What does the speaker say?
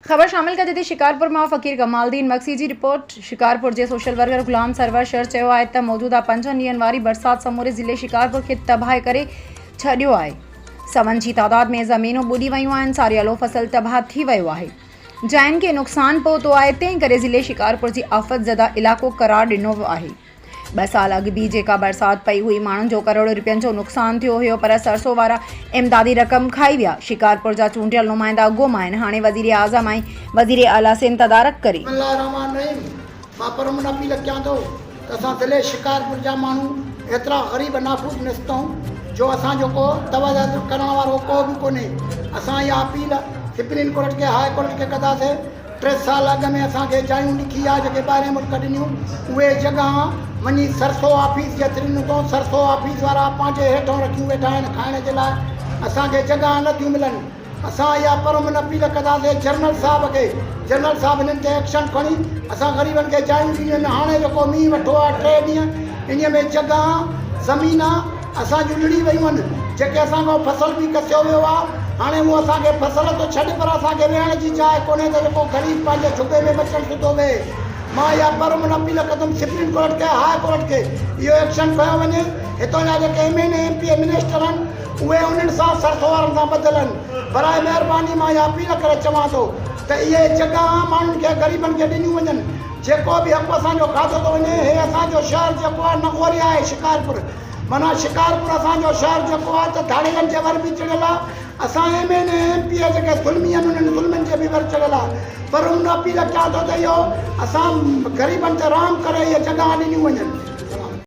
خبر شامل ڪجي ٿي شڪارپور مان فقير ڪمال الدين مگسي جي رپورٽ، شڪارپور جي سوشل ورڪر غلام سرور شر چيو آهي ته موجوده پنجن ڏينهن واري برسات سموري ضلعي شڪارپور کي تباهه ڪري ڇڏيو آهي سون جي تعداد ۾ زمينون ٻڏي ويون آهن ساريالو فصل تباهه ٿي ويو آهي جاين کي نقصان پهتو آهي تنهن ڪري ضلعي شڪارپور جي آفت زده علائقو قرار ڏنو ويو آهي. ٻه سال اڳ به جيڪا برسات پئي هئي ماڻهن جو ڪروڙين روپين جو نقصان ٿيو هيو پر سرسو وارا امدادي رقم کائي ويا، شڪارپور جا چونڊيل نمائندا گم آهن هاڻي وزيراعظم ۽ وزيراعليٰ سنڌ تدارڪ ڪري. بسم الله الرحمٰن الرحيم مان پرامن اپيل ڪيان ٿو ته اسان ضلعي شڪارپور جا ماڻهو ايترا غريب نافوس نستون جو اسان جو ڪو توجه ڪرڻ وارو ڪو به ڪونهي اسان اها اپيل سپريم ڪورٽ کي هاء ڪورٽ کي ڪنداسي ٽي سال اڳ ۾ اسان کي جايون لکي آ جيڪي ٻاهرين ملڪ ڏنيون اهي جڳهان وڃي سرسو آفيس جي هٿ ڏنيون اٿئون سرسو آفيس وارا پنهنجي هيٺئون رکيون ويٺا آهن کائڻ جي لاء اسان کي جڳهان نه ٿيون ملن اسان اها پرامن اپيل ڪنداسين جنرل صاحب کي جنرل صاحب هنن تي ايڪشن کڻي اسان غريبن کي جايون ڏنيون آهن هاڻي جيڪو مينهن وٺو آ ٽي ڏينهن انهي ۾ جڳهان زمينان اسان جون لڙهي ويون آهن، جيڪي اسان کان فصل به کسيو ويو آهي، هاڻي اهو اسان کي فصل ته ڇڏ پر اسان کي ويهڻ جي جاء ڪونهي ته جيڪو غريب پنهنجي جهڳي ۾ بچڻ سڌو ويهي. مان اها پرامن اپيل ڪندم سپريم ڪورٽ کي، هاء ڪورٽ کي اهو ايڪشن کنيو وڃي، هتان جا جيڪي M N A, M P A, minister آهن اهي انهن سان سرسو وارن سان ٻڌل آهن، براء مهرباني مان اها اپيل ڪري چوان ٿو ته اهي جڳهان ماڻهن کي غريبن کي ڏنيون وڃن، جيڪو به حق اسان جو کاڌو ٿو وڃي، هي اسان جو شهر جيڪو آهي نغوري آهي شڪارپور. معنيٰ شڪارپور اسان جو شهر جيڪو آهي ته ڌاڙيلن جي ور به چڙهيل آهي، اسان M N A, M P A جيڪي ظلمي آهن انهن ظلمن جي به ور چڙهيل آهي پر ان اپيل ڪيان ٿو ته اهو اسان غريبن تي رحم ڪري اهي جڳهان ڏنيون وڃن.